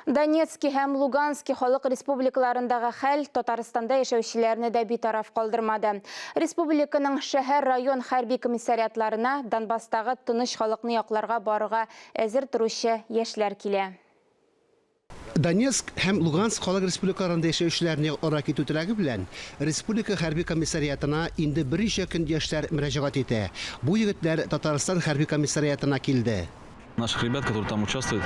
Донецки һәм Лугански халык республикаларындагы хәл Татарстанда яшәүчеләрне дә битараф калдырмады. Республиканың шәһәр-район хәрби комиссариатларына Донбасстагы тыныч халыкны якларга барырга әзер торучы яшьләр килә. Донецк һәм Луганск халык республикаларында яшәүчеләрне якларга китү теләге белән республика хәрби комиссариатына инде берничә көн яшьләр мөрәҗәгать итә. Бу егетләр Татарстан хәрби комиссариатына килде. Наших ребят, которые там участвуют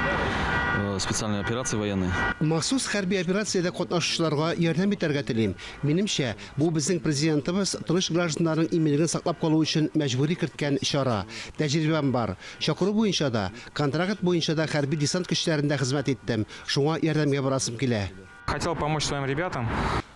в специальной операции военной. Махсус хәрби операциядә катнашучыларга ярдәм итәргә телим. Минемчә, бу безнең Президентыбыз тыныч гражданнарның иминлеген саклап калу өчен мәҗбүри керткән чара. Тәҗрибәм бар. Чакыру буенча да, контракт буенча да хәрби десант көчләрендә хезмәт иттем, шуңа ярдәмгә барасым килә. Хотел помочь своим ребятам.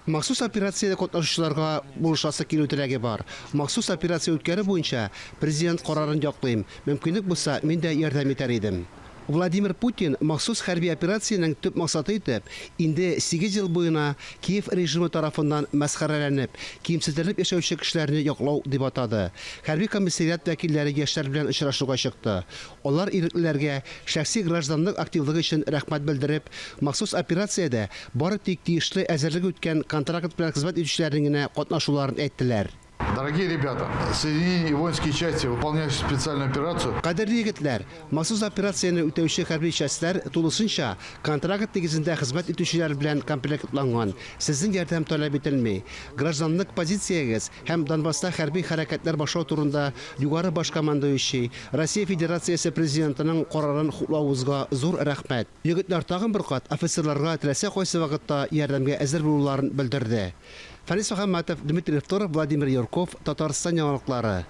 Махсус операциядә катнашучыларга булышасы килү теләге бар. Махсус операция үткәрү буенча Президент карарын яклыйм. Мөмкинлек булса, мин дә ярдәм итәр идем. Владимир Путин махсус хәрби операциянең төп максаты итеп, инде сигез ел буена Киев режимы тарафыннан мәсхәрәләнеп, кимсетелеп яшәүче кешеләрне яклау дип атады. Хәрби комиссариат вәкилләре яшьләр белән очрашуга чыкты. Алар иреклеләргә шәхси гражданлык активлыгы өчен рәхмәт белдереп, махсус операциядә бары тик тиешле әзерлек үткән контракт белән хезмәт итүчеләрнең генә катнашуларын әйттеләр. Дорогие ребята, соединения и воинские части, выполняющие специальную операцию. Кадерле егетләр, махсус операцияне үтәүче хәрби частьләр тулысынча контракт нигезендә хезмәт итүчеләр белән комплектланган, сезнең ярдәм таләп ителми. Гражданлык позициягез һәм Донбасста хәрби хәрәкәтләр башлау турында Югары баш командующий, Россия Федерациясе Президентының карарын хуплавыгызга зур рәхмәт. Егетләр тагын бер кат офицерларга теләсә кайсы вакытта ярдәмгә әзер булуларын белдерде. Фәнис Мөхәммәтов, Дмитрий Второв, Владимир Юрков, Татарстан яңалыклары.